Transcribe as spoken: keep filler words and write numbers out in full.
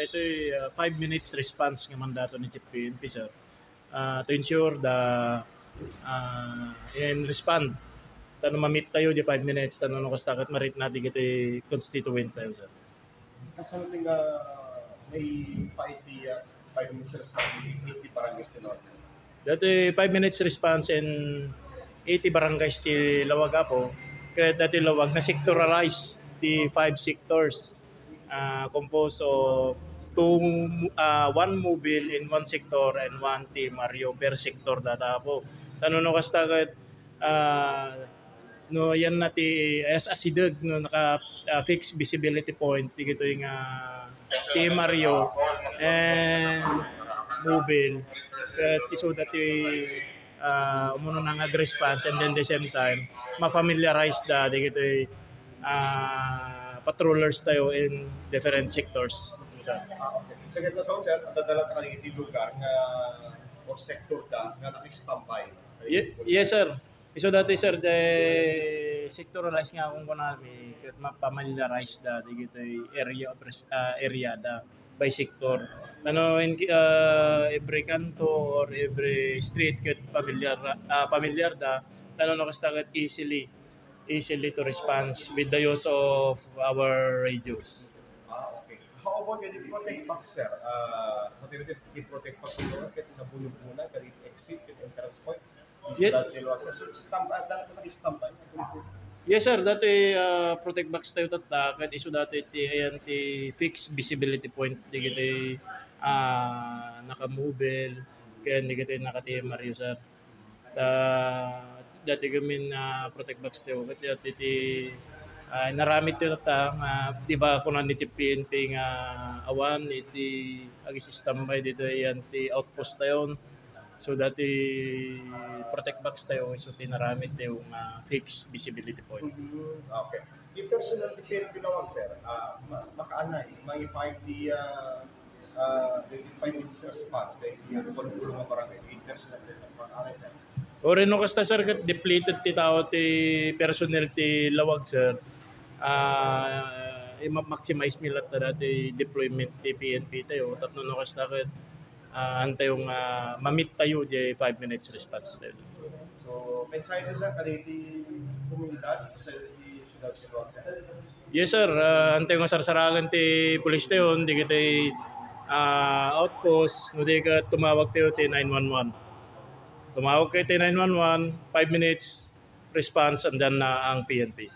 Ito'y, ah, five minutes response nga mandato ni Chief P N P, sir. Ah, to ensure the, ah, and respond. Tano mamit tayo di five minutes, tano no kasta ket marit na di kito'y constituent tayo, sir. Kasano ti nga may pa-idea, five minutes response, eighty barangays ti Northern? Dati five minutes response in eighty barangays ti Laoag, Apo. Kaya dati Laoag na sectoralize ti five sectors, ah, composed of two, ah, one mobile in one sector and one T M R U per sector data, Apo. Tano no kasta ket, ah, no, yan na ti as asideg no naka, ah, fixed visibility point digitoy nga T M R U and mobile. Ket isu dati, ah, umuna nga response, and then the same time ma-familiarize da digitoy, ah, patrollers tayo in different sectors. So, Ah, okay. Sa ganda sa sir, ang dadala ka iti lugar nga or sector da nga naka-standby. Ye-, yes, sir. Isu dati, sir, the sectoralize nga akong kunami, ket ma-familiarize da digitoy area of res-, ah, area da by sector. Ano, in, ah, every kanto or every street ket familiar, ah, familiar da, ano, no kasta ket easily, easily to response with the use of our radios. Ah, okay. How about the protect box, sir? Ah, sa tinatawag di protect box, sir, ket nabunod muna, kadi exit, ket entrance point. Ye- Dati lo, sir, stamp, ah, dati lo, stamp, ah, police station. Yes, sir. Dati, ah, protect box tayo tatta, ket isu dati ti, ayan, ti fixed visibility point, digiti, ah, naka-mobile, ken digiti naka-T M R U, sir. Ta, dati gamin, ah, protect box tayo, ket dati ti, ah, naramid tayo tatta, nga, di ba, kunan ni P N P nga awan, iti, agis-standby dito, ayan, ti outpost tayo. So, dati protect box tayo, so tinaramid tayo nga fixed visibility point. Mhm. Okay. Di personal ti P N P Laoag, sir, ah, ma-, makaanay, may five di, ah, ah, di five minutes response, kay di ang pagpulo nga barangay, di personal ti makaanay, sir. Uri no kasta, sir, ket depleted ti tao ti personnel ti Laoag, sir. Ah, i-ma-maximize mi latta dati deployment ti P N P tayo, tapno no kasta ket ah, antayo nga mamit tayo di five minutes response tayo. So, mensahe ta sa kadagiti komunidad sa di siyudad ti Roxas? Yes, sir. Ah, antayo nga sarsaragan ti pulis tayo, di kita, ah, outpost, no di ka tumawag tayo ti nine one one. Tumawag kayo ti nine one one, five minutes response, and then na ang P N P.